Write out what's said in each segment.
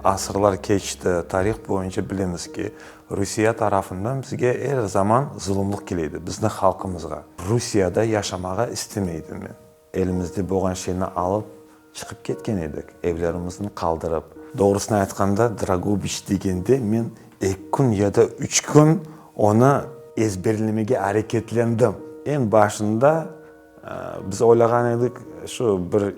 Asırlar keçti, tarih boyunca bilemiz ki, Rusiye tarafından bizge er zaman zulumlıq kele edi, bizni halqımızğa. Rusiyada yaşamağa istemeydim men. Elimizde bolğan şeyni alıp çıqıp ketken edik, evlerimizni qaldırıp. Doğrusını aytqanda, Drogobiç degende men eki kün ya da üç kün onı ezberlemege areketlendim. Eñ başında biz oylağan edik, şu bir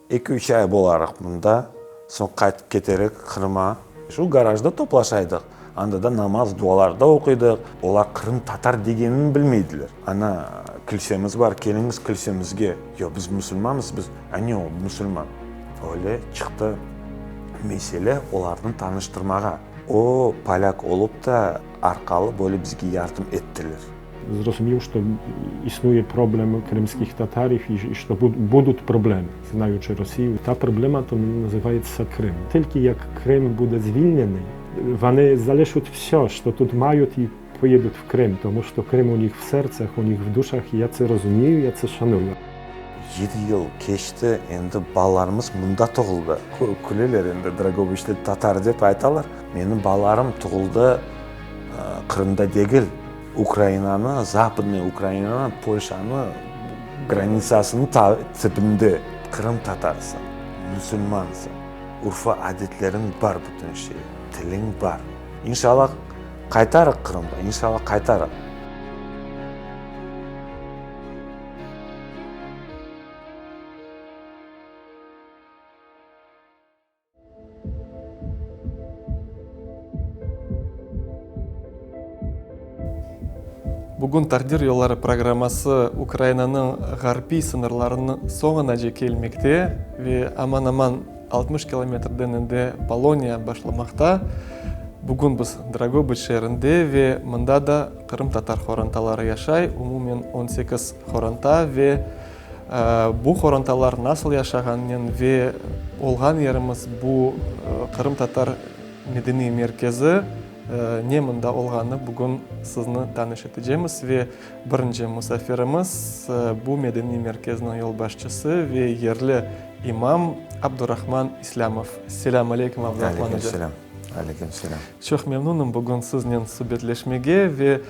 Eki-üç ay bolarıq mında, soñ qaytıp keterik Qırıma. Şu garajda toplaşaydıq, anda da namaz, dualar da oquydıq. Olar qırımtatar degenini bilmeydiler. Ana, kilsemiz bar, keliñiz kilsemizge. Yoq, biz musulmanmız, biz. A ne o, musulman? Öyle çıqtı mesele olarnı tanıştırmağa. O, polâk olıp da, arqalı böyle bizge yardım ettiler. Zrozumił, что існує проблема кримських татарів і що будуть проблеми, знаючи Росію. Та проблема то називається Крим. Тільки як Крим буде звільнений, вони залишать все, що тут мають, і поїдуть в Крим, тому що Крим у них в серцях, у них в душах, і я це розумію, я це шаную. Yedi yıl keçti, endi balalarımız mında doğuldı. Küleler endi, Dragobıçta tatar dep aytalar. Menim balalarım doğuldı Qırımda degil, Ukrainanı, Zapadnıy Ukrainanı, Polşanı granitsasınıñ tibinde. Qırımtatarsıñ, musulmansıñ, urfa-adetleriñ bar bütün şey, tiliñ bar. İnşallah, qaytarıq Qırımğa, inşallah, qaytarıq. Bugün Taqdir yolları programması Ukrainanıñ ğarbiy sıñırlarınıñ soñunace kelmekte ve aman-aman 60 kilometrden endi Poloniya başlamaqta. Bugün biz Dragobıç şeerinde ve mında da qırımtatar qorantaları yaşay, umumen on sekiz qoranta ve Bu qorantalar nasıl yaşağanınen ve olğan yerimiz bu Qırımtatar medeniy merkezi ne mında olğanını bugün sizni tanış etecemiz ve birinci musafirimiz bu medeniy merkezniñ yolbaşçısı ve yerli imam Abdurahman İslâmov. Selâm aleyküm, Abdurahman oca. Aleyküm selâm. Aleyküm selâm. Çoq memnunım bugün siznen subetleşmege ve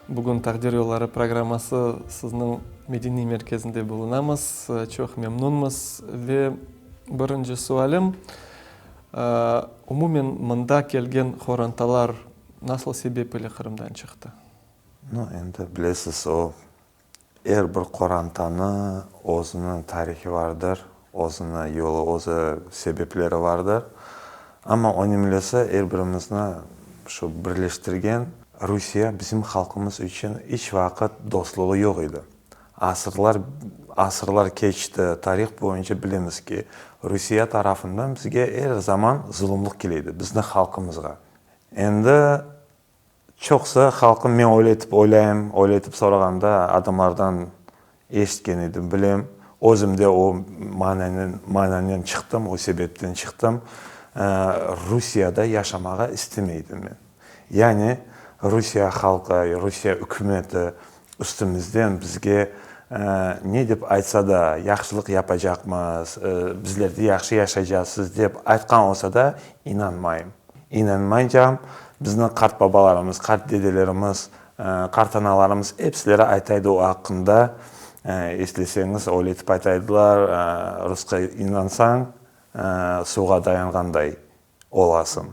Bugün Taqdir yolları programması sizniñ medeniy merkezinde bulunamız. Çoq memnunmız. Ve birinci sualim, umumen mında kelgen qorantalar nasıl sebep ile Qırımdan çıqtı? No, endi bilesiz, o, er bir qorantanı özüniñ tarihi vardır, özüniñ yolu, özü sebepleri vardır. Amma önemlisi, er birimizni şu birleştirgen Rusiye bizim halqımız içün iç vaqıt dostluğı yoq edi. Asırlar, asırlar keçti, tarih boyunca bilemiz ki, Rusiye tarafından bizge er zaman zulumlıq kele edi, bizni halqımızğa. Endi çoqusı halqım, men öyle etip oylayım, öyle etip sorağanda adamlardan Eşitken edim, bilem. Özüm de o mananen, mananen çıqtım, o sebepten çıqtım. Rusiyada yaşamağa istemeydim men. Yani, Rusiye halqı, Rusiye ükümeti üstümizden bizge ne dep aytsa da, yahşılıq yapacaqmız, bizler de yahşı yaşaycaqsız dep aytqan olsa da, inanmayım. İnanmaycam. Bizni qartbabalarımız, qartdedelerimiz Qartanalarımız episileri aytaydı o aqqında, esleseñiz, öyle etip aytaydılar, rusqa inansañ, suvğa dayanğanday olasıñ.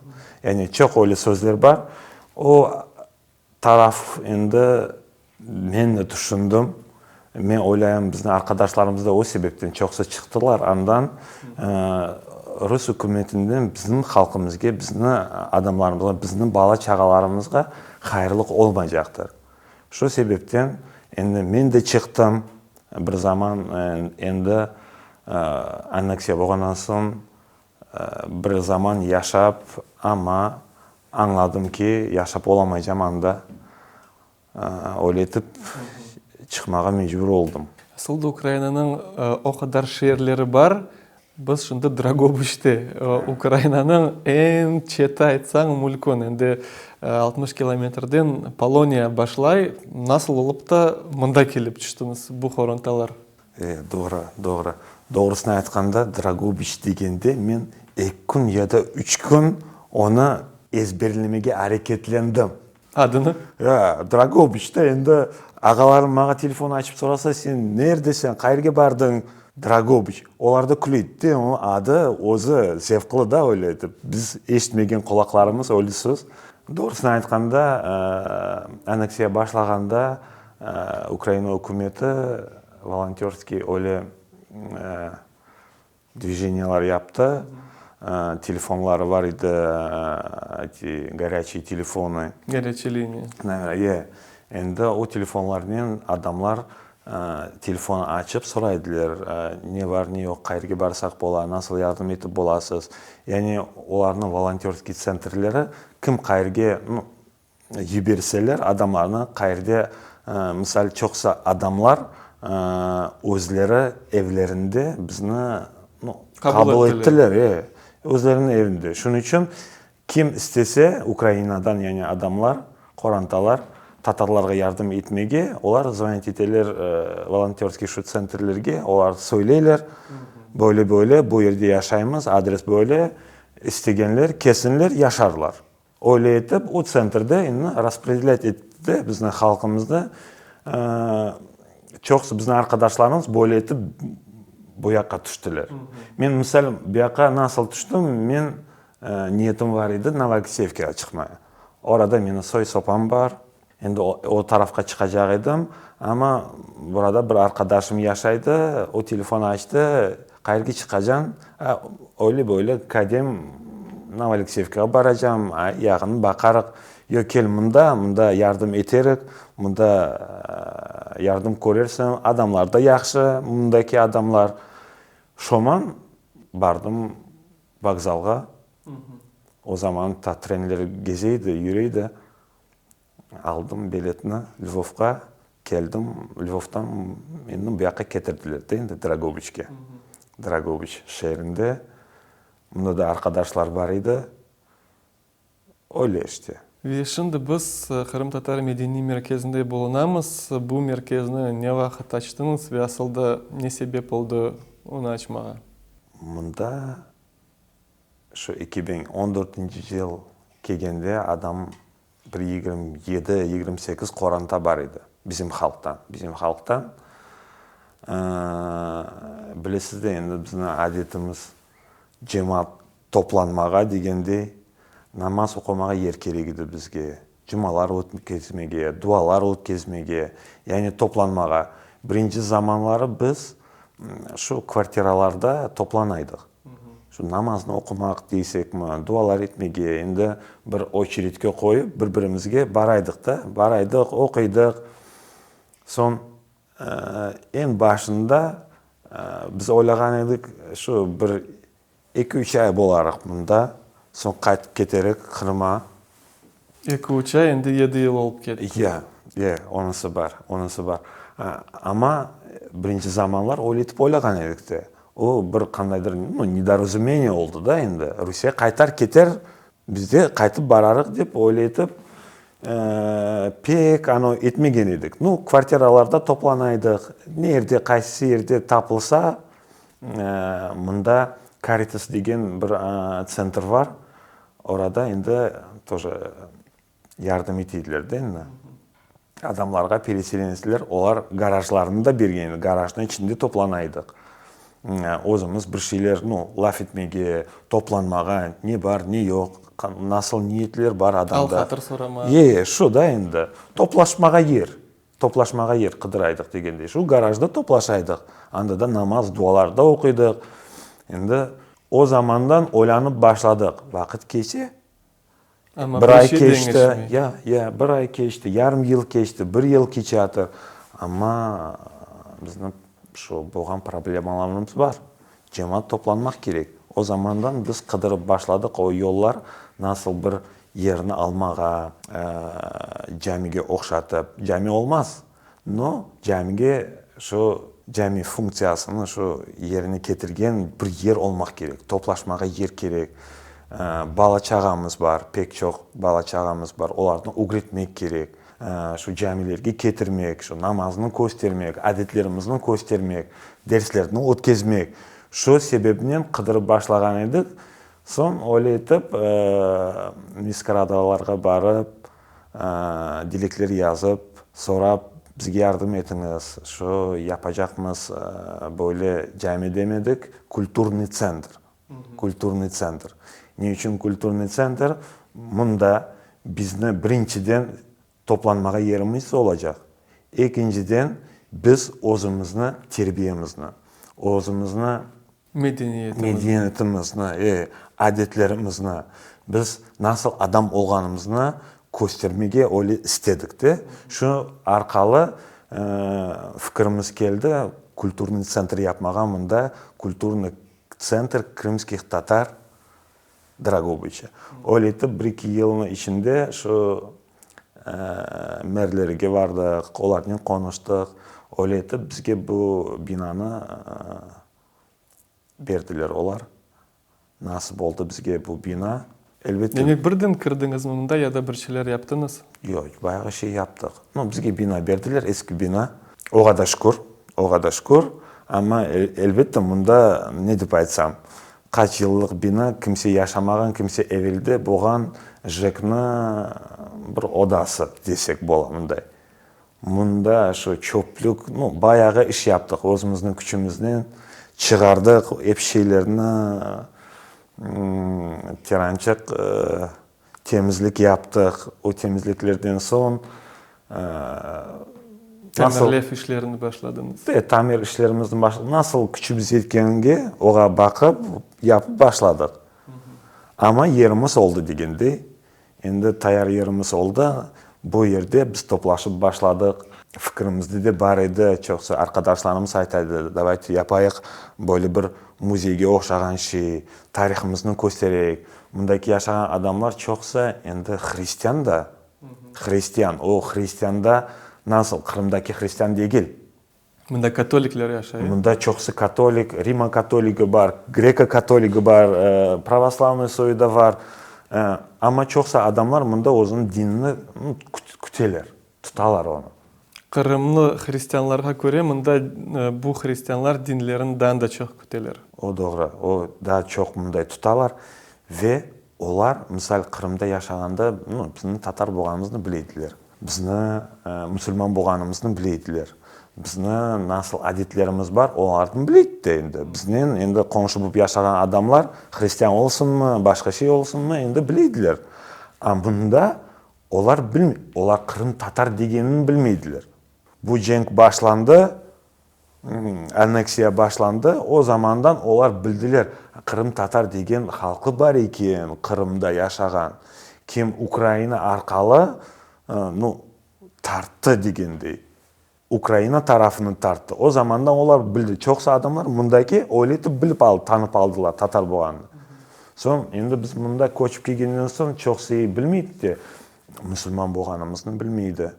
Yani çoq öyle sözler bar. O taraf endi men de tüşündim. Men oylayım, bizni arqadaşlarımız da o sebepten çoqusı çıqtılar andan. Rus ükümetinden bizim halqımızge, bizni adamlarımızğa, bizni bala-çağalarımızğa hayırlıq olmaycaqtır. Şu sebepten endi men de çıqtım bir zaman, endi anneksiya bolğandan soñ bir zaman yaşap, amma añladım ki, yaşap olamaycam anda. Öyle etip çıqmağa mecbur oldım. Asıl da Ukrainanıñ o qadar şeerleri bar, biz şimdi Dragobıçte, Ukrainanıñ eñ çeti aytsañ mülkün, endi 60 kilometrden Poloniya başlay, nasıl olıp da mında kelip tüştiñiz, bu qorantalar? E, doğru, doğru. Doğrusını aytqanda, Dragobıç degende men. Eki kün ya da üç kün onı ezberlemege areketlendim. Adını? Ya, Dragobıçta endi ağalarım maña telefon açıp sorasa, sen neredesiñ, qayerge bardıñ? Dragobıç. Olar da küleydi de, onıñ adı özü zevqlı da öyle etip, biz eşitmegen qulaqlarımız öyle söz. Doğrusını aytqanda, anneksiya başlağanda Ukraina ükümeti volontörskiy öyle Dvijeniyalar yaptı, telefonları var edi, eti gorâçiy telefonı. Gorâçiy liniya. Ye, endi o telefonlarnen adamlar telefon açıp soray ediler, ne var, ne yoq, qayerge barsaq bola, nasıl yardım etip bolasız. Yani olarnıñ volontörskiy tsentrleri kim qayerge, nu, Yiberseler adamlarnı qayerde, misal, çoqsa adamlar özleri evlerinde bizni, nu, qabul ettiler, e, özleriniñ evinde. Şunıñ içün kim istese Ukrainadan, yani adamlar, qorantalar tatarlarğa yardım etmege, olar zvonit eteler volontörskiy şu tsentrlerge, olar söyleyler, böyle, böyle, bu yerde yaşaymız, adres böyle, istegenler kelsinler, yaşarlar. Öyle etip, o tsentrde endi raspredelât etti bizni halqımıznı. Çoqusı bizni arqadaşlarımız böyle etip bu yaqqa tüştiler. Men, misal, bu yaqqa nasıl tüştim, men niyetim bar edi Novoalekseyevkağa çıqmaya. Orada meni soy-sopam bar, endi o tarafqa çıqacaq edim, amma burada bir arqadaşım yaşaydı, o telefon açtı, Qayerge çıqacañ? Öyle böyle, kadem Novoalekseyevkağa baracam, yağını baqarıq. Yoq, kel mında, mında yardım eterik, mında yardım körersiñ, adamlar da yahşı, mındaki adamlar. Şoman bardım vokzalğa, o zaman ta trenler geze edi, yüre edi. Aldım biletni Lvovqa, keldim, Lvovdan meni bu yaqqa ketirdiler de endi Dragobıçke. Dragobıç şeerinde. Mında da arqadaşlar bar edi. Öyle işte. Ve şimdi biz Qırımtatar medeniy merkezinde bulunamız. Bu merkezni ne vaqıt açtıñız ve asıl da ne sebep oldı onı açmağa? Mında Şu 2014-nci yıl kelgende adam bir 27, 28 qoranta bar edi bizim halqtan, bizim halqtan. Bilesiz de, endi bizni adetimiz cemaat toplanmağa degendey, namaz oqumağa yer kerek edi bizge, cumalar ötkezmege, dualar ötkezmege, yani toplanmağa. Birinci zamanları biz şu kvartiralarda toplanaydıq. Şu namaznı oqumaq deysekmi, dualar etmege, endi bir oçeredke qoyıp, bir-birimizge baraydıq da, baraydıq, oquydıq. Soñ, eñ başında biz oylağan edik, şu bir eki-üç ay bolarıq mında, soñ qaytıp keterik Qırıma. Eki-üç ay, endi yedi yıl olıp ketti. Ya, ya, onısı bar, onısı bar. Amma birinci zamanlar öyle etip oylağan edik de. O, bir qandaydır, nu, nedorazumeniye oldı da endi. Rusiye qaytar keter, biz de qaytıp bararıq dep öyle etip pek ano etmegen edik. Nu, kvartiralarda toplanaydıq, ne yerde, qaysı yerde tapılsa, mında Karitas degen bir tsentr bar, orada endi тоже yardım eteydiler de endi. Adamlarğa pereselentsler, olar garajlarını da bergen edi, garajnıñ içinde toplanaydıq. Özümiz bir şeyler, nu, laf etmege, toplanmağa, ne bar, ne yoq, nasıl niyetler bar adamda. Al-hatır soramağa. E, şu da endi. Toplaşmağa yer, toplaşmağa yer qıdıraydıq degendey. Şu garajda toplaşaydıq. Anda da namaz, dualar da oquydıq. Endi o zamandan oylanıp başladıq. Vaqıt keçe, Amma Bir bir ay şey keçti, deñişmey. ya, ya, bir ay keçti, yarım yıl keçti, bir yıl keçatır, amma bizni şu bolğan problemalarımız bar. Cemaat toplanmaq kerek. O zamandan biz qıdırıp başladıq o yollar, nasıl bir yerni almağa, camige oqşatıp, cami olmaz, No, camige şu cami funktsiyasını şu yerine ketirgen bir yer olmaq kerek, toplaşmağa yer kerek. Bala-çağamız bar, pek çoq bala-çağamız bar, olarnı ögretmek kerek, şu camilerge ketirmek, şu namaznı köstermek, adetlerimizni köstermek, derslerni ötkezmek. Şu sebepnen qıdırıp başlağan edik. Soñ öyle etip Miskradalarğa barıp, dilekler yazıp, sorap, bizge yardım etiñiz, şu yapacaqmız böyle cami demedik, kulturnıy tsentr, kulturnıy tsentr. Ne içün kulturnıy tsentr? Mında bizni birinciden toplanmağa yerimiz olacaq. Ekinciden, biz özümizni terbiyemizni, özümizni Medeniyetimizni. Medeniyetimizni, adetlerimizni, biz nasıl adam olğanımıznı köstermege öyle istedik de. Şu arqalı fikirimiz keldi, kulturnıy tsentr yapmağa mında, kulturnıy tsentr krımskih tatar Dragobıça. Öyle etip, bir-eki yılnıñ içinde şu merlerge bardıq, olarnen qonuştıq. Öyle etip, bizge bu binanı berdiler olar. Nasip oldı bizge bu bina. Elbette. Demek, birden kirdiñizmi mında ya da bir şeyler yaptıñız? Yoq, bayağı şey yaptıq. No, bizge bina berdiler, eski bina. Oğa da şükür, oğa da şükür. Amma, elbette, mında, ne dep aytsam, Qaç yıllıq bina, kimse yaşamağan, kimse evelde bolğan JEKni bir odası desek bola mınday. Mında şu çöplük, nu, bayağı iş yaptıq, özümizniñ küçümiznen çığardıq ep şeylerni, terançıq Temizlik yaptıq. O temizliklerden soñ nasıl. Tamirlev işlerini başladıñız. E, tamir işlerimizni başladıq. Nasıl küçümiz yetkenge, oğa baqıp, yapıp başladıq. Amma yerimiz oldı degendey. Endi tayar yerimiz oldı. Bu yerde biz toplaşıp başladıq. Fikirimizde de bar edi, çoqusı arqadaşlarımız ayta edi, davayte yapayıq böyle bir müzeyge oşağan şey, tarihımıznı köstereyik. Mındaki yaşağan adamlar çoqusı endi hristian da, hristian, o hristian da nasıl, Qırımdaki hristian degil. Mında katolikler yaşay. Mında çoqusı katolik, Rima katoligi bar, greko katoligi bar, pravoslavnıy soyu da var. Amma çoqusı adamlar mında özüniñ dinini küteler, tutalar onı. Qırımlı hristianlarğa köre mında bu hristianlar dinlerini daa da çoq küteler. O doğru, o daa çoq mınday tutalar ve olar, misal, Qırımda yaşağanda, nu, bizni tatar bolğanımıznı bileydiler, bizni musulman bolğanımıznı bileydiler, bizni nasıl adetlerimiz bar, olarnı bileydi de endi. Biznen endi qonşu bolıp yaşağan adamlar, hristian olsunmı, başqa şey olsunmı, endi bileydiler. A mında Olar bilmey, olar qırımtatar degenini bilmeydiler. Bu cenk başlandı, anneksiya başlandı, o zamandan olar bildiler, qırımtatar degen halqı bar eken Qırımda yaşağan, kim Ukraina arqalı, nu, tarttı degendey. Ukraina tarafını tarttı. O zamandan olar bildi. Çoqusı adamlar mındaki öyle etip bilip aldı, tanıp aldılar tatar bolğanını. Soñ, endi biz mında köçip kelgenden soñ çoqusı bilmeydi de, musulman bolğanımıznı bilmeydi.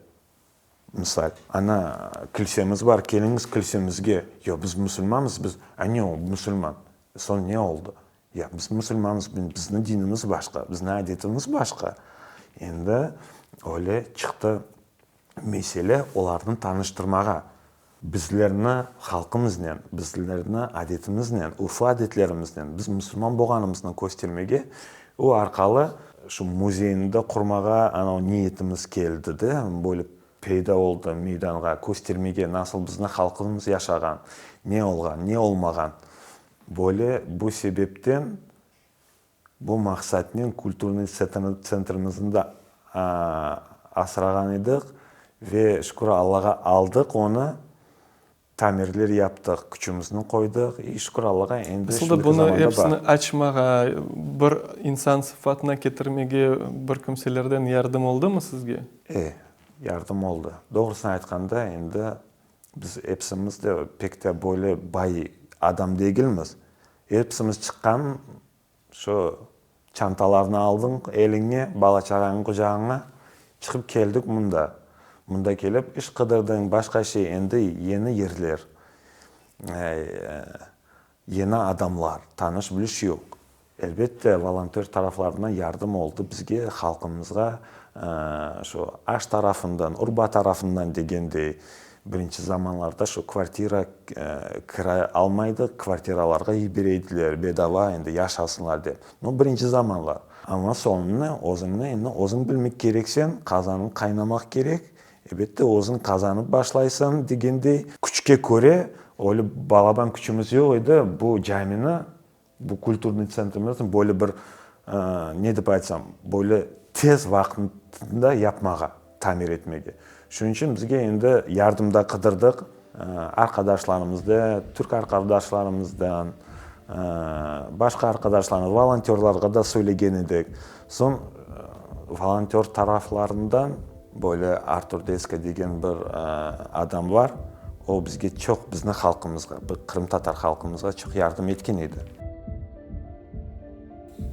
Misal, ana, kilsemiz bar, keliñiz kilsemizge. Yoq, biz musulmanmız, biz, a ne o, musulman? Soñ ne oldı? Yoq, biz musulmanmız, bizni dinimiz başqa, bizni adetimiz başqa. Endi öyle çıqtı. Mesele olarnı tanıştırmağa, bizlerni halqımıznen, bizlerni adetimiznen, urf-adetlerimiznen, biz musulman bolğanımıznı köstermege, o arqalı şu müzeyni de qurmağa anau niyetimiz keldi de, böyle peyda oldı meydanğa, köstermege, nasıl bizni halqımız yaşağan, ne olğan, ne olmağan. Böyle bu sebepten Bu maqsatnen kulturnıy tsentrimizni de asrağan edik ve şükür Allağa aldıq onı, tamirler yaptıq, küçümizni qoydıq i şükür Allağa endi şimdiki zamanda bar. Asıl da bunı episini açmağa, bir insan sıfatına ketirmege bir kimselerden yardım oldımı sizge? E, yardım oldı. Doğrusını aytqanda, endi biz episimiz de pek de böyle bay adam degilmiz. Episimiz çıqqan Şu çantalarnı aldıñ eliñe, bala-çağañnı qucağıña, çıqıp keldik mında. Mında kelip iş qıdırdıñ, başqa şey, endi yeni yerler, yeni adamlar, tanış-biliş yoq. Elbette, volontör taraflarından yardım oldı bizge, halqımızğa, şu aş tarafından, urba tarafından degendey. Birinci zamanlarda şu kvartira kira almaydıq, kvartiralarğa yibere ediler, bedava endi yaşasınlar dep. No, birinci zamanlar. Amma soñunı özüñni endi özüñ bilmek kereksen, qazanıñ qaynamaq kerek. Ebette, özüñ qazanıp başlaysıñ degendey, küçke köre, öyle balaban küçümiz yoq edi, bu camini, bu kulturnıy tsentrimizni böyle bir, ne dep aytsam, böyle tez vaqıtında yapmağa, tamir etmege. Şunıñ içün bizge endi yardım da qıdırdıq, arqadaşlarımızda, türk arqadaşlarımızdan, başqa arqadaşlarımız, volontörlarğa da söylegen edik. Soñ volontör taraflarından böyle Artur Deska degen bir adam bar, o bizge çoq, bizni halqımızğa, qırımtatar halqımızğa çoq yardım etken edi.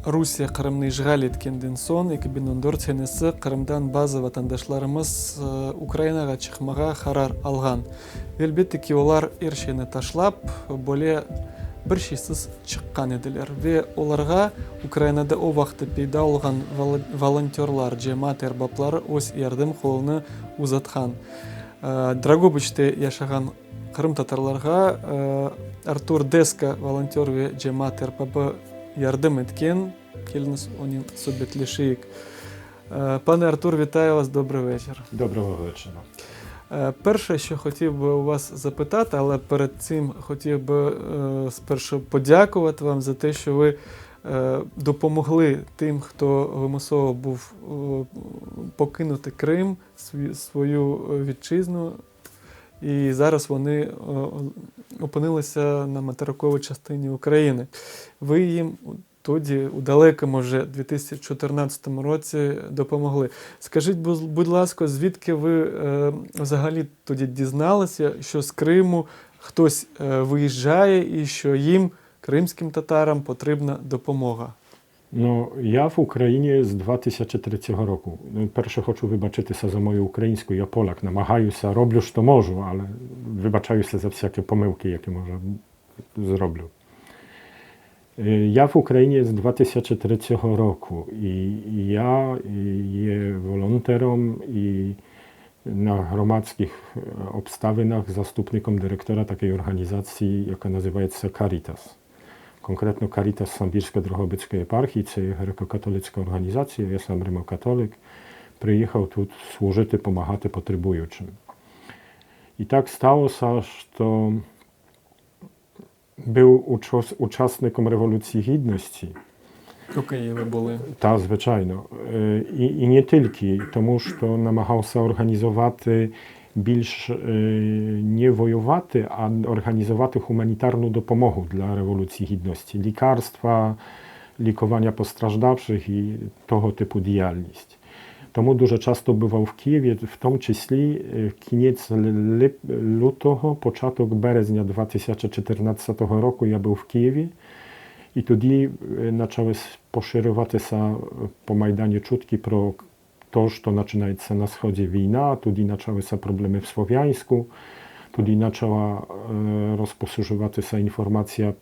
Rusiye Qırımnı işğal etkenden soñ, 2014 senesi, Qırımdan bazı vatandaşlarımız Ukrainağa çıqmağa qarar alğan. Ve elbette ki, olar er şeyni taşlap, böyle bir şeysiz çıqqan ediler. Ve olarğa Ukrainada o vaqıtta peyda olğan volontörlar, cemaat erbapları öz yardım qolunı uzatqan. Dragobıçte yaşağan Qırımtatarlarğa Artur Deska volontör ve cemaat erbabı yardım etken. Keliñiz, onen subetleşeyik. Pane Artur, вітаю вас, добрий вечір. Доброго вечора. Перше, що хотів би у вас запитати, але перед цим хотів би спершу подякувати вам за те, що ви допомогли тим, хто вимусово був покинути Крим, свою вітчизну, і зараз вони опинилися на материковій частині України. Ви їм тоді, у далекому вже 2014 році, допомогли. Скажіть, будь ласка, звідки ви взагалі тоді дізналися, що з Криму хтось виїжджає і що їм, кримським татарам, потрібна допомога? Ну, я в Україні з 2003 року. Ну, перше, хочу вибачитися за мою українську. Я поляк, намагаюся, роблю, що можу, але вибачаюся за всякі помилки, які може зроблю. Я в Україні з 2003 року, і я є волонтером і на громадських обставинах заступником директора такої організації, яка називається Caritas. Конкретно Caritas Самбірсько-Дрогобицької єпархії, це є греко-католицька організація, я сам римокатолик, приїхав тут служити, допомагати потребуючим. І так сталося, що був учасником Революції Гідності. У Києві були. Та, звичайно. І не тільки, тому що намагався організувати більш не воювати, а організувати гуманітарну допомогу для Революції Гідності. Лікарства, лікування постраждавших і того типу діяльність. Тому дуже часто бував в Києві, в тому числі кінець лютого, початок березня 2014 року я був в Києві. І тоді почали поширюватися по Майдані чутки про те, що починається на Сході війна, тоді почалися проблеми в Слов'янську, тоді почала розповсюджуватися інформація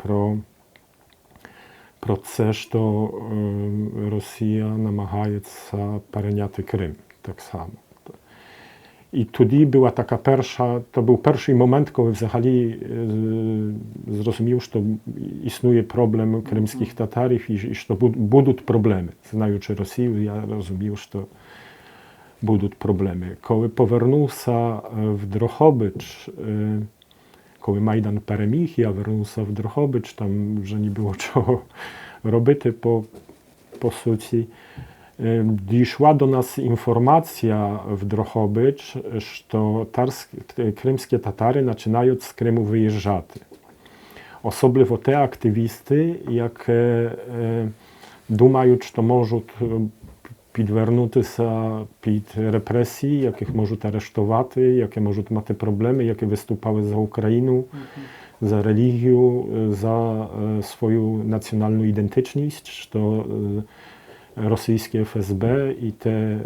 про це, що Росія намагається перейняти Крим так само. І тоді була така перша, то був перший момент, коли взагалі зрозумів, що існує проблем кримських татарів і що будуть проблеми. Знаючи Росію, я розумів, що будуть проблеми. Коли повернувся в Дрогобич, коли Майдан переміг, я вернувся в Дрогобич, там вже не було чого робити по суті. Дійшла до нас інформація в Дрогобич, що кримські татари починають з Криму виїжджати. Особливо ті активісти, які думають, що можуть підвернутися під репресії, яких можуть арештувати, які можуть мати проблеми, які виступали за Україну, за релігію, за свою національну ідентичність, що російське ФСБ і те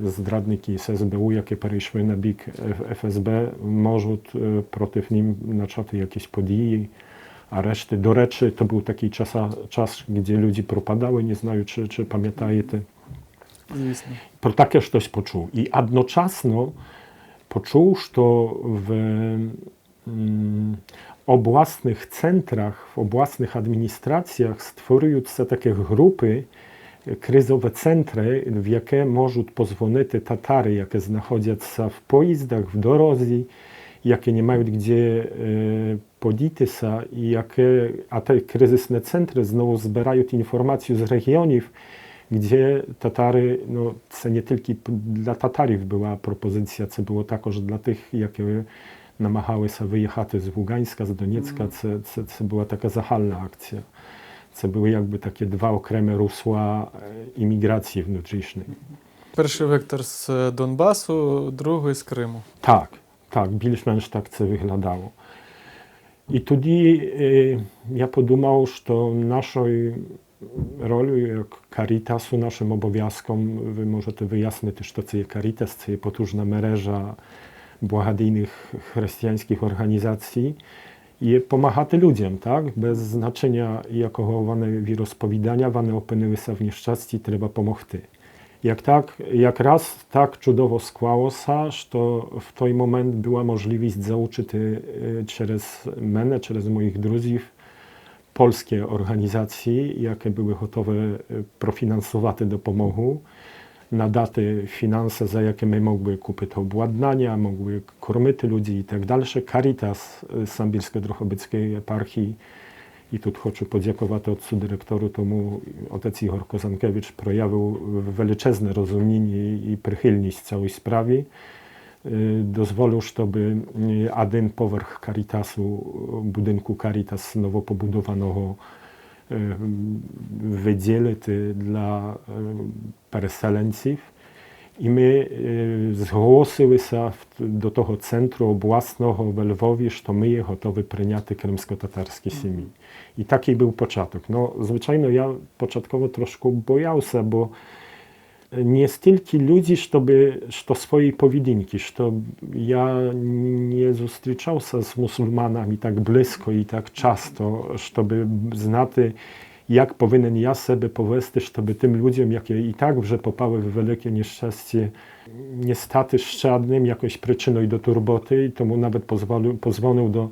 зрадники з СБУ, які перейшли на бік ФСБ, можуть проти ним почати якісь події, арешти. До речі, то був такий час, час, де люди пропадали, не знаю, чи пам'ятаєте. Звісно. Про таке щось почув. І одночасно Почув, що в обласних центрах, в обласних адміністраціях створюються такі групи, кризові центри, в які можуть позвонити татари, які знаходяться в поїздах, в дорозі, які не мають де подітися, і які, а ті кризисні центри знову збирають інформацію з регіонів, де татари, ну, це не тільки для татарів була пропозиція, це було також для тих, які намагалися виїхати з Луганська, з Донецька, це була така загальна акція. Це були якби такі два окремі русла імміграції внутрішньої. Перший вектор з Донбасу, другий з Криму. Так, так, більш-менш так це виглядало. І тоді я подумав, що нашою ролью як Карітасу, нашим обов'язком, ви можете вияснити, що це є Карітас, це є потужна мережа благодійних християнських організацій, є допомагати людям, так? Без значення якого вони віросповідання, вони опинилися в нещасті, треба допомогти. Як так, якраз так чудово склалося, що в той момент була можливість залучити через мене, через моїх друзів, польські організації, які були готові профінансувати допомогу, надати фінанси, за які ми могли купити обладнання, могли кормити людей і так далі. Caritas Самбірсько-Дрогобицької єпархії, і тут хочу подякувати отцу директору, тому отець Ігор Козанкевич проявив величезне розуміння і прихильність цій справі. Дозволив, щоб один поверх Caritasu, будинку Caritas новопобудованого виділити для переселенців. І ми зголосилися до того центру обласного в Львові, що ми є готові прийняти кримсько-татарські сім'ї. І такий був початок. Ну, звичайно, я початково трошки боявся, бо не стільки люди, щоб, що своєї поведінки, що я не зустрічався з мусульманами так близько і так часто, щоб знати, як повинен я себе повести, щоб тим людям, які і так вже попали в велике нещастя, не стати ще одним якоюсь причиною до турботи. І тому навіть позвонив до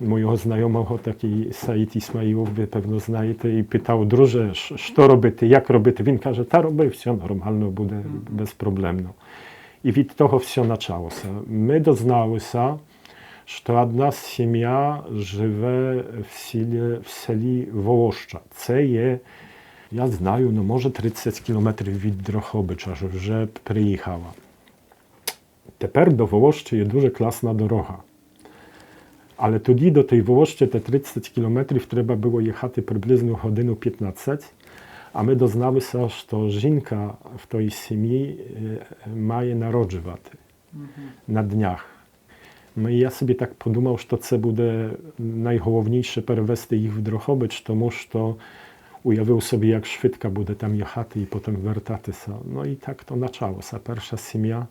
mojego znajomego, taki Said Ismailow, ви певно знаєте, і питав, друже, що робити, як робити? Він каже, та роби, все нормально буде, безпроблемно. І від того все почалося. Ми дозналися, що одна сім'я живе в селі, в селі Волоща. Це є, я знаю, ну може 30 кілометрів від Дрогобича, що вже приїхала. Тепер до Волощі є дуже класна дорога. Але тоді до tej Волощі те 30 кілометрів треба було їхати приблизно годину 15, а ми дозналися, що жінка в той сім'ї має народжувати на днях. Ну і я собі так подумав, що це буде найголовніше перевести їх в Дрогобич, тому що уявив собі, як швидко буде там їхати і потім вертатися. Ну і так то почалося. Перша сім'я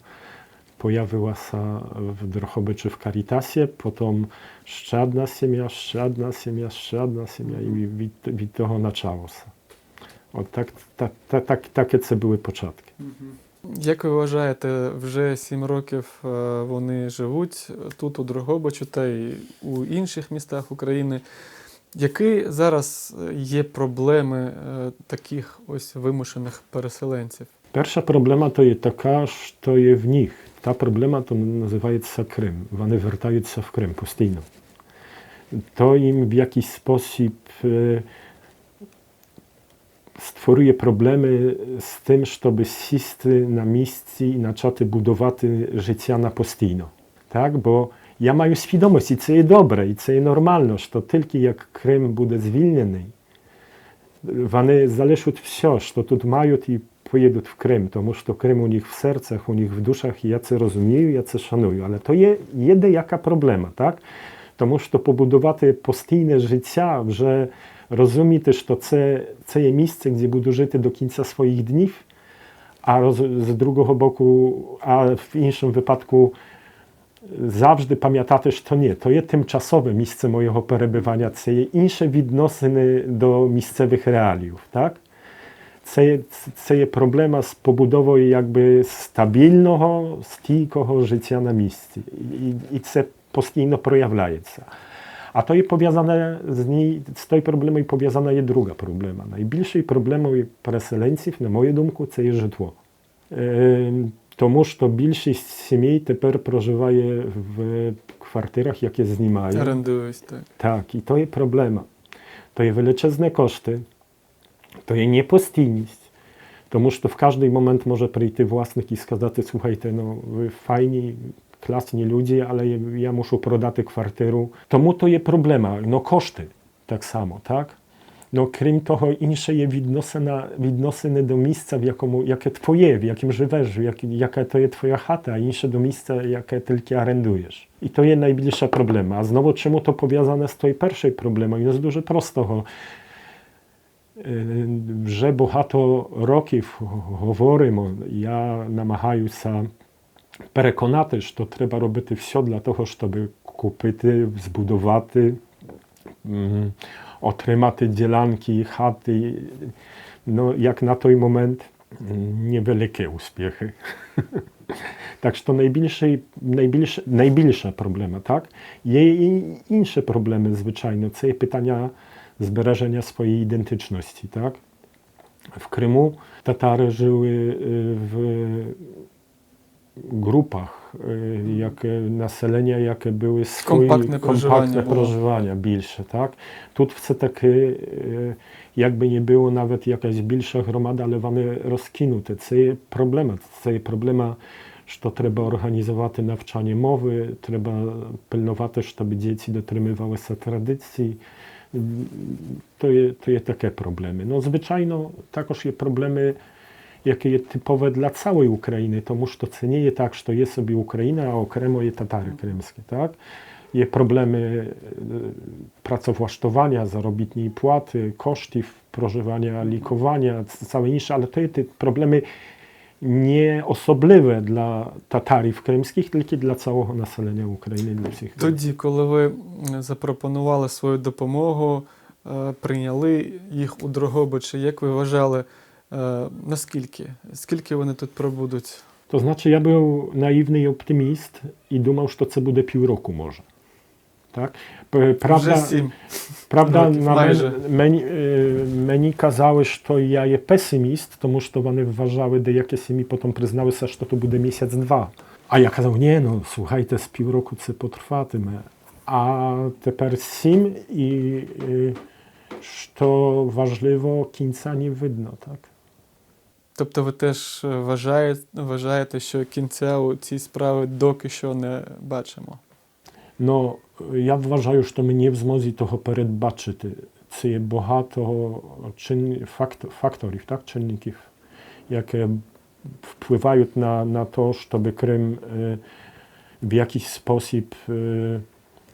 появилася в Дрогобичі в Карітасі, потім ще одна сім'я, ще одна сім'я, ще одна сім'я і від того почалося. От так, так, так, так, таке це були початки. Як ви вважаєте, вже 7 років вони живуть тут, у Дрогобичу, та й у інших містах України. Які зараз є проблеми таких ось вимушених переселенців? Перша проблема то є така, що є в них. Та проблема то називається Крим. Вони вертаються в Крим постійно. То їм в якийсь спосіб створює проблеми з тим, щоб сісти на місці і почати будувати життя на постійно. Так? Бо я маю свідомість, і це є добре, і це є нормально, що тільки як Крим буде звільнений, вони залишать все, що тут мають, і поїдуть в Крим, тому що Крим у них в серцях, у них в душах, і я це розумію, я це шаную. Але то є деяка проблема, так? Тому що побудувати постійне життя, вже розуміти, що це є місце, де буду жити до кінця своїх днів, а з другого боку, а в іншому випадку завжди пам'ятати, що ні, то є тимчасове місце моєго перебування, це є інші відносини до місцевих реалів, так? Це є, це є проблема з побудовою якби стабільного, стійкого життя на місці. І, і це постійно проявляється. А то є пов'язане з ній, з тою проблемою пов'язана є друга проблема. Найбільшою проблемою переселенців, на мою думку, це є житло. Е, тому що більшість сімей тепер проживає в квартирах, які знімають. Орендують, так. Так, і то є проблема. То є величезні кошти, то є непостійність. Тому що в кожний момент може прийти власник і сказати, слухайте, ну ви файні, класні люди, але я мушу продати квартиру. Тому то є проблема. Ну кошти так само, так? Ну, крім того, інше є відносина, відносини до місця, в якому, яке твоє, в яким живеш, як, яка то є твоя хата, а інше до місця, яке тільки орендуєш. І то є найбільша проблема. А знову, чому то пов'язане з тою першою проблемою? Ну, з дуже простого. Е, Вже багато років говоримо, я намагаюся переконати, що треба робити все для того, щоб купити, збудувати, м, отримати ділянки, хати. Ну, як на той момент м, невеликі успіхи. Так що найбільший, найбільш, найбільша проблема, так? Є і інші проблеми, звичайно. Це є питання збереження своєї ідентичності, так? В Криму татари жили е, в групах, е, яке населення, яке були свої Компактне проживання компактне було. проживання більше, так? Тут все-таки, е, якби не було навіть якась більша громада, але вони розкинуті. Це є проблема. Це є проблема, що треба організувати навчання мови, треба пильнувати, щоб діти дотримувалися традицій. То є, то є таке проблеми. Ну, звичайно, також є проблеми, які є типове для цілої України, тому що це не є так, що є собі Україна, а окремо є татари кримські. Так? Є проблеми е, працевлаштування, заробітної плати, коштів проживання, лікування, całe інше, але то є ті проблеми не особливе для татарів кримських, тільки для цілого населення України, для всіх. Тоді, коли ви м, запропонували свою допомогу, е, прийняли їх у Дрогобичі, як ви вважали, е, наскільки? Скільки вони тут пробудуть? To znaczy, ja był naiwny optymist i dumał, że to буде півроку може. Так? П- Правда, Вже сім. правда років на майже. мен, мені, е, мені казали, що я є песиміст, тому що вони вважали, деякі сім'ї потім призналися, що то буде місяць-два. А я казав, ні, ну слухайте, з півроку це потрватиме. А тепер сім і, е, що важливо, кінця не видно, так? Тобто ви теж е, вважаєте, вважаєте, що кінця у цій справі доки що не бачимо? Ну, я вважаю, що ми не в змозі того передбачити. Це є багато чин, факт, факторів, так, чинників, які впливають на, на то, щоб Крим е, в jakiś sposób e,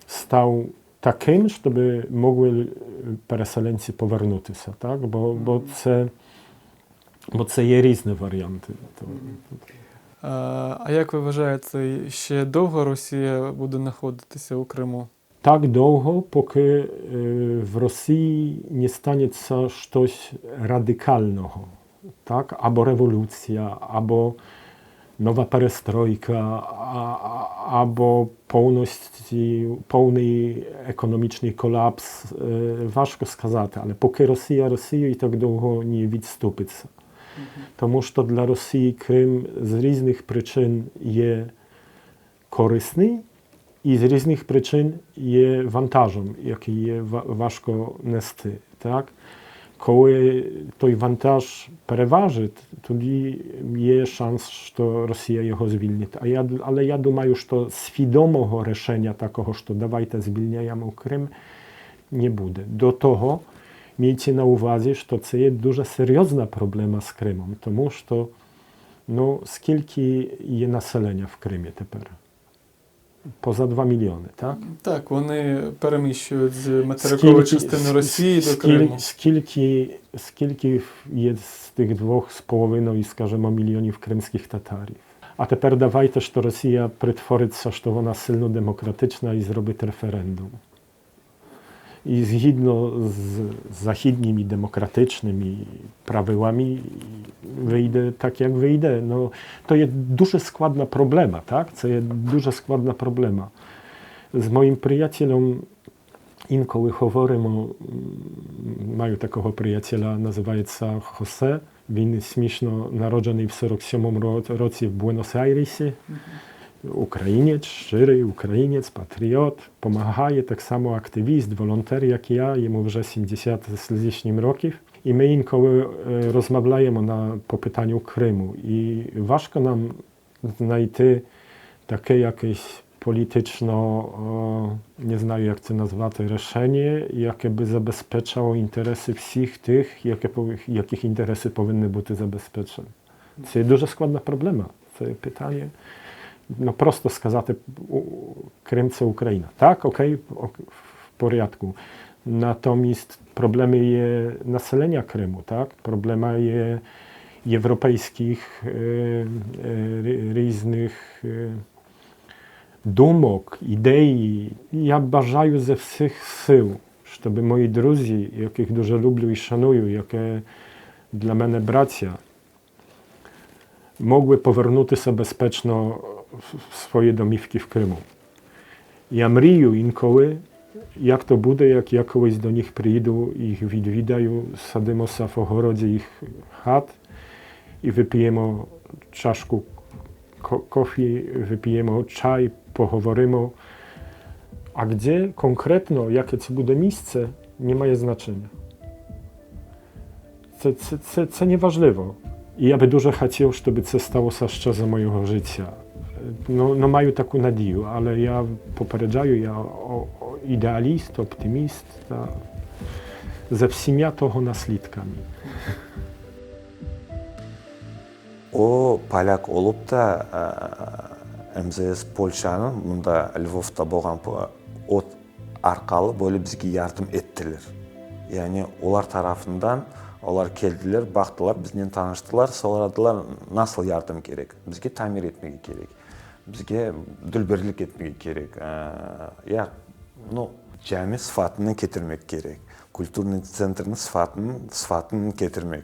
stał таким, щоб могли переселенці повернутися, так? Бо, бо, це, бо це є різні варіанти. То, А а як ви вважаєте, ще довго Росія буде знаходитися у Криму? Так довго, поки е, в Росії не станеться щось радикального, так? Або революція, або нова перестройка, а- а- або повністю, повний економічний колапс. Е, Важко сказати, але поки Росія Росією так довго не відступиться. Тому що для Росії Крим з різних причин є корисний, і з різних причин є вантажем, який є ва- важко нести. Так? Коли той вантаж переважить, тоді є шанс, що Росія його звільнить. А я, але я думаю, що свідомого рішення такого, що давайте звільняємо Крим, не буде. До того, мійте на увазі, що це є дуже серйозна проблема з Кримом, тому що ну, скільки є населення в Кримі тепер? Поза 2 мільйони, так? Так, вони переміщують з материкової частини Росії до Криму. Скільки, скільки є з тих 2,5, скажімо, мільйонів кримських татарів? А тепер давайте, що Росія притвориться, що вона сильно демократична і зробить референдум. І згідно з західніми демократичними правилами вийде так, як вийде. Ну, то є дуже складна проблема, так? Це є дуже складна проблема. З моїм приятелем інколи говоримо, маю такого приятеля, називається Хосе. Він смішно народжений в 47-му році в Буенос-Айресі. Українець, щирий українець, патріот, помагає так само активіст, волонтер, як я, йому вже 70 з лишнім років. І ми інколи розмовляємо на, по питанню Криму. І важко нам знайти таке якесь політично, не знаю, як це назвати, рішення, яке би забезпечало інтереси всіх тих, яке, яких інтереси повинні бути забезпечені. Це дуже складна проблема. Це питання. Ну, просто сказати, Крим це Україна. Так, окей, в порядку. Natomiast problemy є населення Криму, так? Проблема є європейських різних думок, ідей. Я бажаю зі всіх сил, щоб мої друзі, яких дуже люблю і шаную, які для мене браття, могли повернутися безпечно в свої домівки в Криму. Я мрію інколи, як то буде, як я колись до них приїду, їх відвідаю, садимося в огороді їх хат і вип'ємо чашку кофі, вип'ємо чай, поговоримо. А де конкретно, яке це буде місце, не має значення. Це, це, це, це неважливо. І я би дуже хотів, щоб це сталося ще за моєго життя. Ну, ну маю таку надію, але я попереджаю, я о, о, ідеаліст, оптиміст, та, за всіма того наслідками. O, polâk olıp da, MZS Polşanıñ, mında Lvovda bolğan o arqalı böyle bizge yardım ettiler. Yani olar tarafından, olar keldiler, baqtılar, biznen tanıştılar, soradılar, nasıl yardım kerek, bizge tamir etmege kerek, bizge dülberlik etmege kerek, ya, nu, cami sıfatını ketirmek kerek, kulturnıy tsentrniñ sıfatını, sıfatını ketirmek.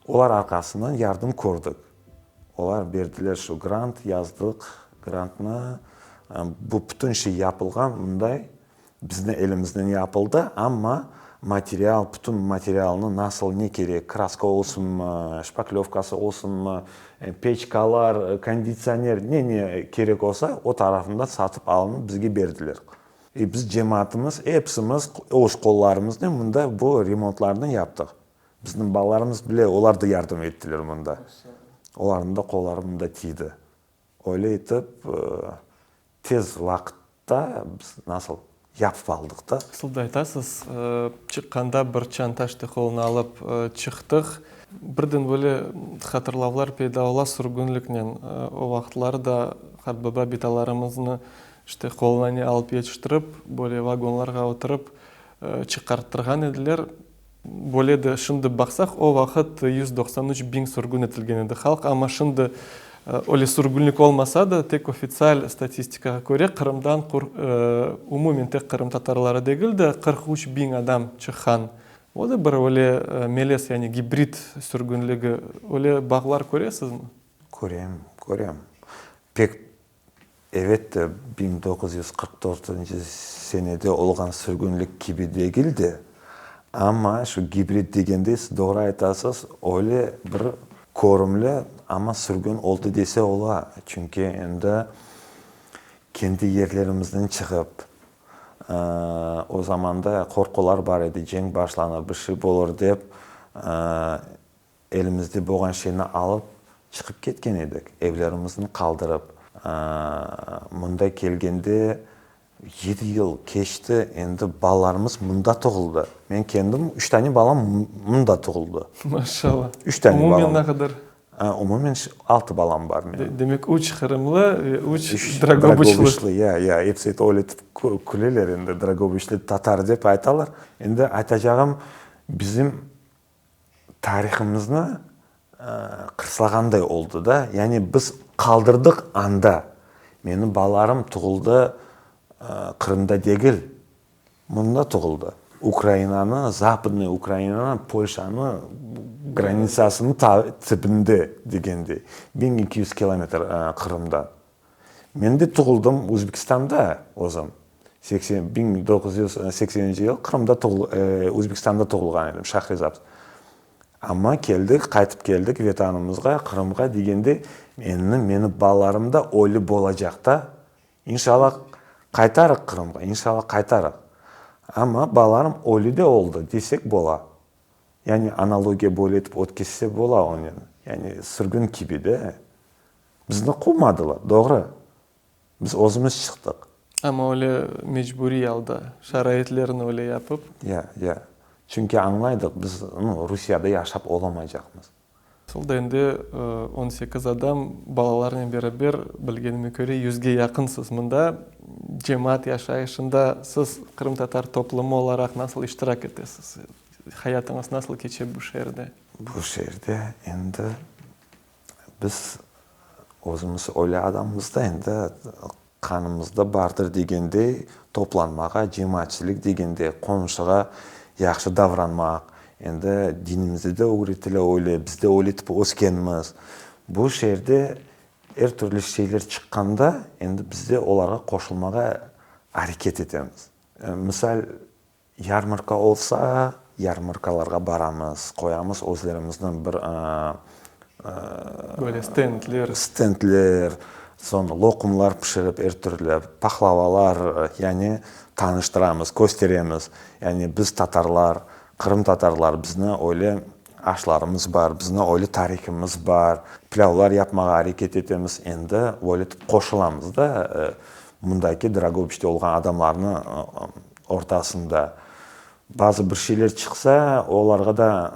Olar arqasından yardım kördik. Olar berdiler şu grant, yazdıq grantnı. Bu bütün şey yapılğan mınday, bizni elimiznen yapıldı, amma material, bütün materialnı nasıl, ne kerek, kraska olsunmı, şpaklövkası olsunmı, peçkalar, konditsioner, ne-ne kerek olsa, o tarafından satıp alınıp bizge berdiler. E biz cemaatımız, epsimiz öz qollarımıznen mında bu remontlarnı yaptıq. Bizniñ balalarımız bile, olar da yardım ettiler mında. Olarnıñ da qolları mında tiydi. Öyle etip, tez vaqıtta biz nasıl yapıp aldıq da. Asıl da aytasız, çıqqanda bir çanta işte qoluna alıp çıqtıq. Birden böyle hatırlavlar peyda ola sürgünliknen. O vaqıtları da qartbaba, bitalarımıznı işte qoluna ne alıp yetiştirip, böyle vagonlarğa oturıp çıqarttırğan ediler. Böyle de şimdi baqsaq, o vaqıt 193 biñ sürgün etilgen edi halq, amma şimdi öyle sürgünlik olmasa da, tek ofitsial statistikağa köre, Qırımdan umumen tek qırımtatarları degil de, 43 biñ adam çıqqan. O da bir öyle melez, yani gibrid sürgünligi. Öyle bağlar köresizmi? Körem, körem. Pek Evet de, 1944 senede olğan sürgünlik kibi degil de, amma şu gibrid degende siz doğru aytasız, öyle bir körümli, amma sürgün oldı dese ola. Çünki endi kendi yerlerimizden çıqıp, o zamanda qorqular bar edi, cenk başlanır, bir şey olur dep, Elimizde bolğan şeyni alıp çıqıp ketken edik, evlerimizni qaldırıp. Mında kelgende yedi yıl keçti, endi balalarımız mında doğuldı. Men kendim üç tane balam mında doğuldı. Maşallah. Üç tane balam. Umumen ne qadar? Umumen altı balam bar menim. Demek, üç qırımlı ve üç dragobıçlı. Dragobıçlı, ya, ya. Episi öyle etip küleler endi, dragobıçlı tatar dep aytalar. Endi aytacağım, bizim tarihımıznı qırslağanday oldı da. Yani biz qaldırdıq anda. Menim balalarım tuvuldı Qırımda degil. Mında tuvuldı. Ukrainanı, Zapadnıy Ukrainanı, Polşanı granitsasınıñ tibinde degendey, 1200 kilometr Qırımdan. Men de tuvuldım Özbekistanda özüm. Seksen, 1980-nci yıl Qırımda, Özbekistanda tuvulğan edim, Şahrizabs. Amma keldik, qaytıp keldik Vetanımızğa, Qırımğa degende, endi meni balalarım da öyle bolacaq da, İnşallah, qaytarıq Qırımğa, inşallah, qaytarıq. Amma balalarım öyle de oldı, desek bola. Yani analogiya böyle etip ötkizse bola onen. Yani sürgün kibi de. Bizni quvmadılar, doğru. Biz özümiz çıqtıq. Amma öyle mecburiy alda, şaraitlerni öyle yapıp. Ya, ya. Çünki añlaydıq, biz, nu, Rusiyada yaşap olamaycaqmız. Solda endi 18 adam, balalarnen beraber, bilgenime köre, yüzge yaqınsız. Mında cemaat yaşayışında siz qırımtatar toplumı olaraq nasıl iştirak etesiz? Hayatıñız nasıl keçe bu şeerde? Bu şeerde endi biz özümiz öyle adamımız da, endi Qanımızda bardır degendey, toplanmağa, cemaatçilik degende, qomşuğa yahşı davranmaq, endi dinimizde de ögretile öyle, biz de öyle etip öskenmiz. Bu şeerde er türlü şeyler çıqqanda, endi biz de olarğa qoşulmağa areket etemiz. Misal, Yarmarka olsa, yarmarkalarğa baramız, qoyamız özlerimizniñ bir Böyle stendler. Stendler, soñ loqumlar pişirip er türlü, pahlavalar, yani tanıştıramız, kösteremiz. Yani biz tatarlar, qırımtatarlar, bizni öyle aşlarımız bar, bizni öyle tarihimiz bar, pilâvlar yapmağa areket etemiz. Endi öyle etip qoşulamız da, mındaki Dragobiçte olğan adamlarnı ortasında. Bazı bir şeyler çıqsa, olarğa da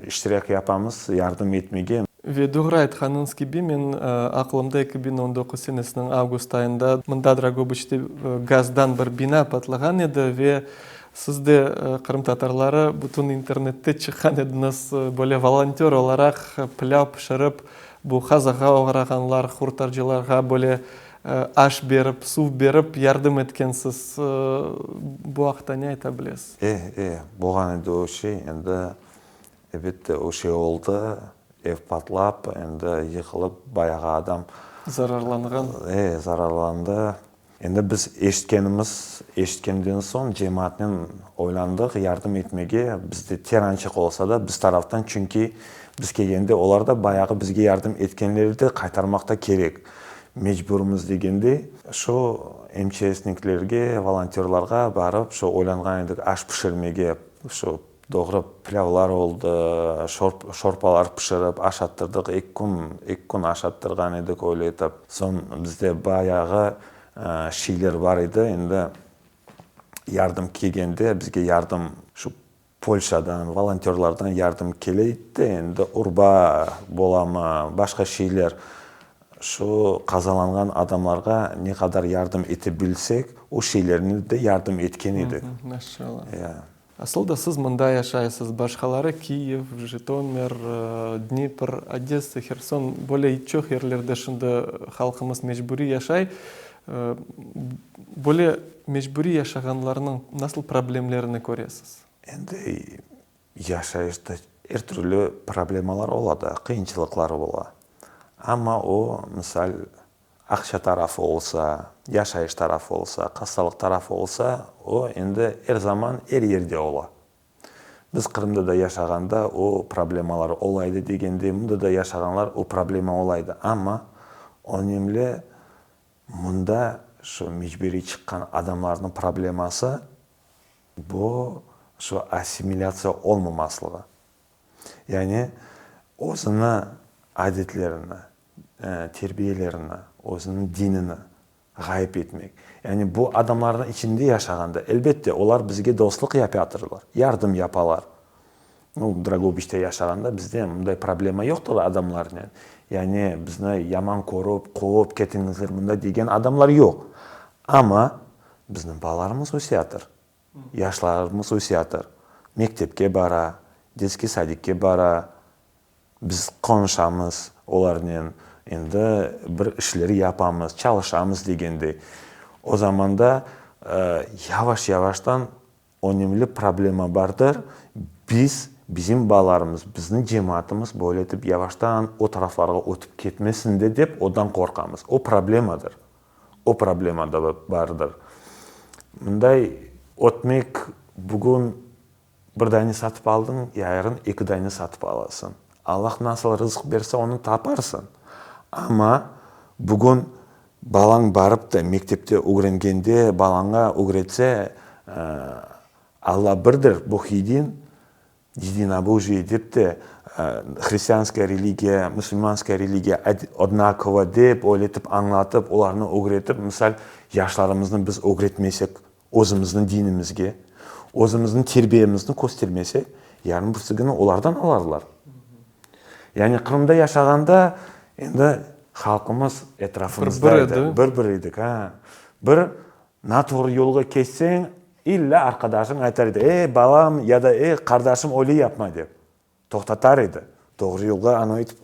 iştirak yapamız, yardım etmege. Ve doğru aytqanıñız kibi, men aqlımda 2019 senesiniñ avgust ayında mında Dragobıçte gazdan bir bina patlağan edi ve siz de, qırımtatarları, bütün internette çıqqan ediñiz, böyle volontör olaraq pilâv pişirip, bu qazağa oğrağanlar, qurtarcılarğa böyle Aş berip, suv berip yardım etkensiz. Bu aqta ne ayta bilesiz? E, e, bolğan edi o şey. Endi, elbette, o şey oldı. Ev patlap, endi yıqılıp, bayağı adam. Zararlanğan. E, zararlandı. Endi biz eşitkenimiz, eşitkenden soñ cemaatnen oylandıq, yardım etmege, bizde terançıq olsa da, biz taraftan, çünki biz kelgende olar da bayağı bizge yardım etkenleri de qaytarmaq da kerek. Mecburmız degende, şu MÇSniklerge, volontörlarğa barıp, şu oylanğan edik aş pişirmege, şu doğru pilâvlar oldı, şorpalar pişirip aşattırdıq, eki kün, eki kün aşattırğan edik öyle etip. Soñ bizde bayağı şeyler bar edi, endi yardım kelgende bizge yardım şu Polşadan, volontörlardan yardım kele edi, endi urba bolamı, başqa şeyler, şu qazalanğan adamlarğa ne qadar yardım ete bilsek, o şeylerni de yardım etken edik. Maşallah. Asıl da siz mında yaşaysız, başqaları Kiyev, Jıtomir, Dnipr, Odessa, Herson, böyle çoq yerlerde şimdi halqımız mecburiy yaşay. Böyle mecburiy yaşağanlarnıñ nasıl problemlerini köresiz? Endi yaşayışta er türlü problemalar ola da, qıyınçılıqlar ola. Amma o, misal, aqça tarafı olsa, yaşayış tarafı olsa, hastalıq tarafı olsa, o endi er zaman er yerde ola. Biz Qırımda da yaşağanda o problemalar ola edi degende, mında da yaşağanlar o problema ola edi. Amma önemli mında şu mecburiy çıqqan adamlarnıñ probleması bu şu assimilâtsiya olmamaslığı. Yani özüni adetlerini, terbiyelerini, özüniñ dinini ğayıp etmek. Yani bu adamlarnıñ içinde yaşağanda, elbette, olar bizge dostluq yapatırlar, yardım yapalar. Nu, Drogobiçte yaşağanda bizde mınday problema yoqtır adamlarnen. Yani bizni yaman körip, quvıp ketiñizler mında degen adamlar yoq. Amma bizniñ balalarımız öseyatır, yaşlarımız öseyatır, mektepke bara, detskiy sadikke bara, Biz qonuşamız olarnen, endi bir işler yapamız, çalışamız degendey. O zamanda yavaş-yavaştan. Önemli problema bardır, biz, bizim balalarımız, bizni cemaatımız böyle etip yavaştan o taraflarğa ötip ketmesin de dep odan qorqamız. O problemadır. O problema da bardır. Mınday ötmek bugün bir dane satıp aldıñ, yarın eki dane satıp alasıñ. Allah nasıl rızq berse onı taparsıñ. Amma bugün Balañ barıp da mektepte ögrengende, balaña ögretse, Alla birdir, Bog yedin, yedinobojie dep de, hristianskaya religiya, musulmanskaya religiya odnakova dep, öyle etip añlatıp, olarnı ögretip, misal, yaşlarımıznı biz ögretmesek özümizniñ dinimizge, özümizniñ terbiyemizni köstermesek, yarın birisi künü olardan alarlar. Yani Qırımda yaşağanda endi halqımız etrafımızda edi. Bir-bir edik, ha. Bir natuğru yolğa keçseñ, illa arqadaşıñ aytar edi, ey, balam ya da ey, qardaşım, öyle yapma dep. Toqtatar edi. Doğru yolğa anı etip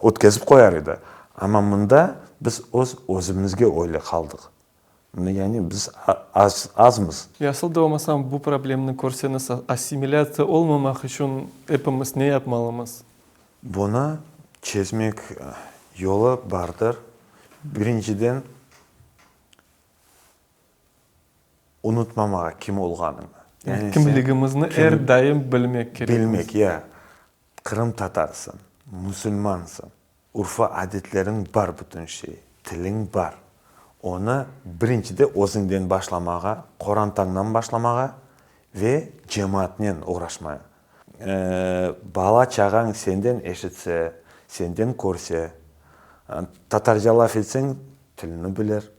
ötkezip qoyar edi. Amma mında biz öz özümizge öyle qaldıq. Yani biz az, azmız. Ya asıl da olmasam bu problemni körseñiz, assimilâtsiya olmamaq içün epimiz ne yapmalımız? Bunı çezmek yolu bardır. Birinciden, unutmamağa kim olğanıñnı. Yani sen Kimligimizni er daim bilmek kerekmiz. Bilmek, ya. Qırımtatarsıñ, musulmansıñ. Urfa-adetleriñ bar bütün şey, tiliñ bar. Onı birincide özüñden başlamağa, qorantañdan başlamağa ve cemaatnen oğraşmaya. Bala-çağañ senden eşitse, senden körse, tatarca laf etseñ, tilini bilir,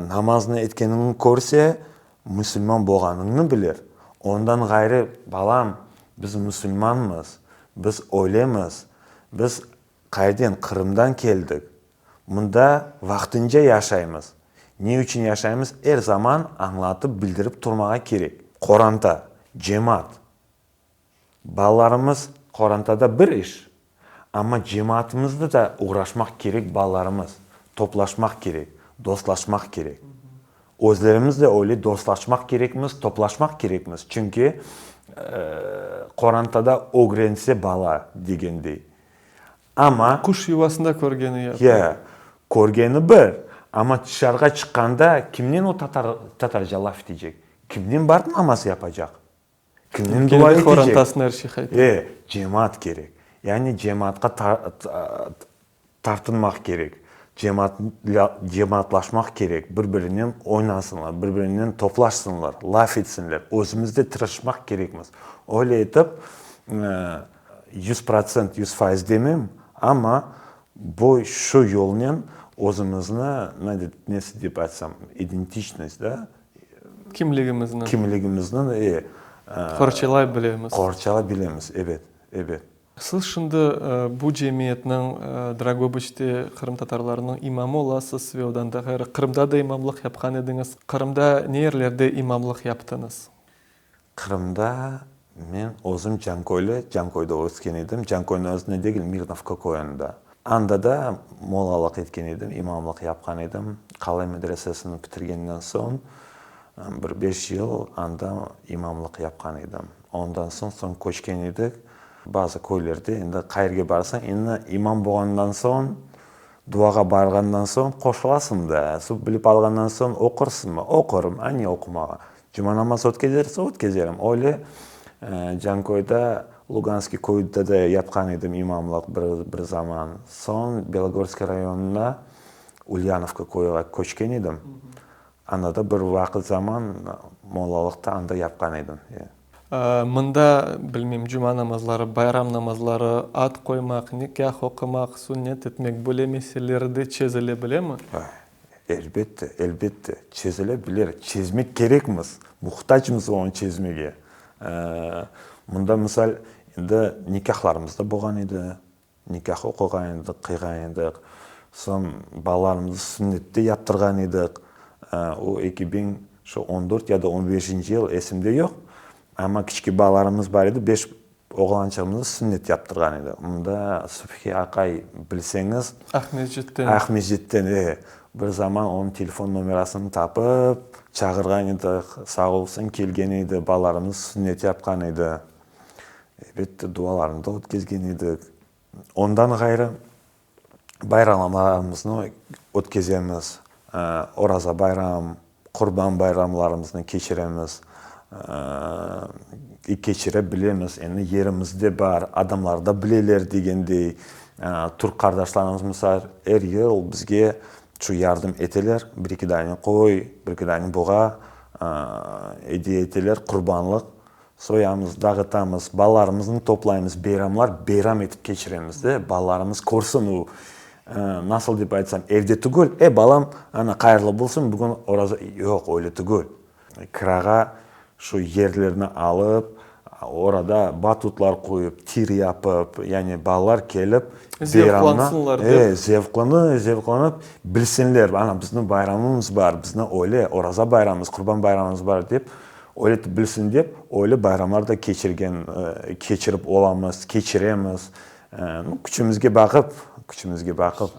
namaznı etkeniñni körse, musulman bolğanıñnı bilir. Ondan ğayrı, balam, biz musulmanmız, biz öylemiz, biz qayerden, Qırımdan keldik, mında vaqtınca yaşaymız. Ne içün yaşaymız, er zaman añlatıp, bildirip turmağa kerek. Qoranta, cemaat. Balalarımız qorantada bir iş, amma cemaatımızda da oğraşmaq kerek balalarımız, toplaşmaq kerek, dostlaşmaq kerek. Özlerimiz de öyle dostlaşmaq kerekmiz, toplaşmaq kerekmiz, çünki qorantada ögrense bala degendey. Amma. Quş yuvasında körgeni yapar. Ya, körgeni bir, amma tışarığa çıqqanda kimnen o tatar, tatarca laf etecek, kimnen barıp namaz yapacaq? Kimnen dua etecek? Qorantasına er şey qaytar. E, cemaat kerek. Yani cemaatqa tartınmaq kerek. Cemaat, cemaatlaşmaq kerek. Bir-birinen oynasınlar, bir-birinen toplaşsınlar, laf etsinler. Özümiz de tırışmaq kerekmiz. Öyle etip, 100%, 100% demem, amma bu, şu yolnen özümizni, nesi dep aytsam, identiçnost, da? Kimligimizni. Kimligimizni, e. Qorçalay bilemiz. Qorçalay bilemiz, ebet, ebet. Siz şimdi bu cemiyetniñ, Dragobıçte qırımtatarlarnıñ imamı olasız ve odan da ğayrı Qırımda da imamlıq yapqan ediñiz. Qırımda ne yerlerde imamlıq yaptıñız? Qırımda men özüm Canköylü, Canköyde ösken edim, Canköyniñ özünde degil, Mirnovka köyünde. Anda da mollalıq etken edim, imamlıq yapqan edim. Qalay medresesini bitirgenden soñ bir beş yıl anda imamlıq yapqan edim. Ondan soñ, soñ köçken edik. Bazı köylerde endi qayerge barsañ, endi imam bolğandan soñ, duağa barğandan soñ qoşulasıñ da, suv bilip alğandan soñ oqursıñmı? Oqurım, a ne oqumağa? Cuma namazı ötkezerse, ötkezerim. Öyle Canköyde, Luganskiy köyde de yapqan edim imamlıq bir, bir zaman. Soñ Belogorskiy rayonına, Ulyanovka köyüğa köçken edim. Anda da bir vaqıt zaman mollalıqta anda yapqan edim. Mında, bilmeyim, cuma namazları, bayram namazları, ad qoymaq, nikâh oqumaq, sünnet etmek, böyle meseleler de çezile bilemi? Elbette, elbette, çezile bilir, çezmek kerekmiz, muhtacmız onı çezmege. Mında, misal, endi nikâhlarımız da bolğan edi, nikâh oquğan edik, qıyğan edik, soñ balalarımıznı sünnet de yaptırğan edik. O eki biñ şu on dört ya da on beşinci yıl, esimde yoq, amma kiçki balalarımız bar edi, beş Oğlançığımıznı sünnet yaptırğan edi. Mında Subhi aqay, bilseñiz. Aqmescitten. Aqmescitten, e. Bir zaman onıñ telefon nomerasını tapıp, çağırğan edik, sağ olsun, kelgen edi, balalarımız sünnet yapqan edi. Elbette, dualarını da ötkezgen edik. Ondan ğayrı, bayramlarımıznı ötkezemiz, Oraza bayram, Qurban bayramlarımıznı keçiremiz, keçire bilemiz, endi yerimiz de bar, adamlar da bileler degendey. Türk qardaşlarımız, misal, er yıl bizge şu yardım eteler, bir-eki dane qoy, bir-eki dane buğa ediye eteler, qurbanlıq soyamız, dağıtamız, balalarımıznı toplaymız, beyramlar beyram etip keçiremiz de, balalarımız körsin o, nasıl dep aytsam, evde tügül, e, balam, ana, qayırlı bolsun, bugün oraza, yoq, öyle tügül. Kirağa şu yerlerni alıp, orada batutlar qoyıp, tir yapıp, yani balalar kelip, beyramnı, e, zevqlanı, zevqlanıp bilsinler, ana, bizniñ bayramımız bar, bizni öyle Oraza bayramımız, Qurban bayramımız bar dep, Öyle etip bilsin dep, öyle bayramlar da keçirgen, keçirip olamız, keçiremiz. Küçümizge baqıp, küçümizge baqıp.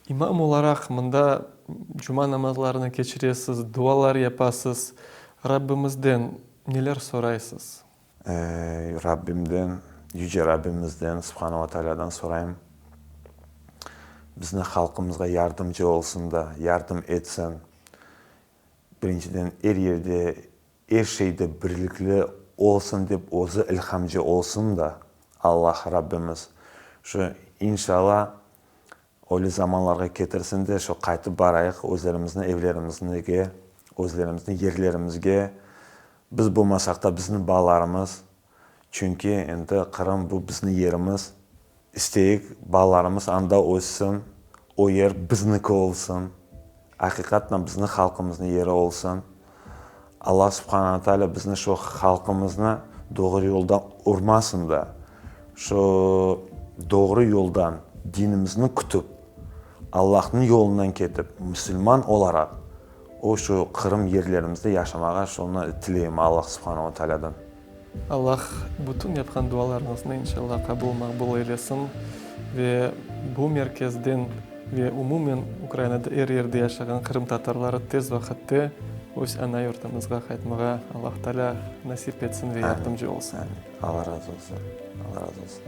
İmam olaraq mında cuma namazlarını keçiresiz, dualar yapasız. Rabbimizden neler soraysız? Rabbimden, Yüce Rabbimizden, Subhane ve Tealâdan sorayım, bizni halqımızğa yardımcı olsun da, yardım etsin. Birinciden, er yerde, er şeyde birlikli olsun dep özü ilhamcı olsun da, Allah, Rabbimiz, şu, inşalla, öyle zamanlarğa ketirsin de, şu qaytıp barayıq özlerimizniñ evlerimizge, özlerimizniñ yerlerimizge, biz bolmasaq da, bizniñ balalarımız, çünki endi Qırım bu bizniñ yerimiz, İsteyik, balalarımız anda össün, o yer bizniki olsun, aqiqatnen bizni halqımıznıñ yeri olsun. Alla subhana ve taalâ bizni şu halqımıznı doğru yoldan urmasın da, şu doğru yoldan dinimizni kütip, Allahnıñ yolundan ketip, musulman olaraq o şu Qırım yerlerimizde yaşamağa şunı tileyim Alla subhana ve taalâdan. Allah bütün yapqan dualarıñıznı inşallah qabul maqbul eylesin ve bu merkezden ve umumen Ukrainada er yerde yaşağan qırımtatarları tez vaqıtte öz ana yurtımızğa qaytmağa Allah Taalâ nasip etsin ve yardımcı olsun. Amin. Allah razı olsun. Allah razı olsun.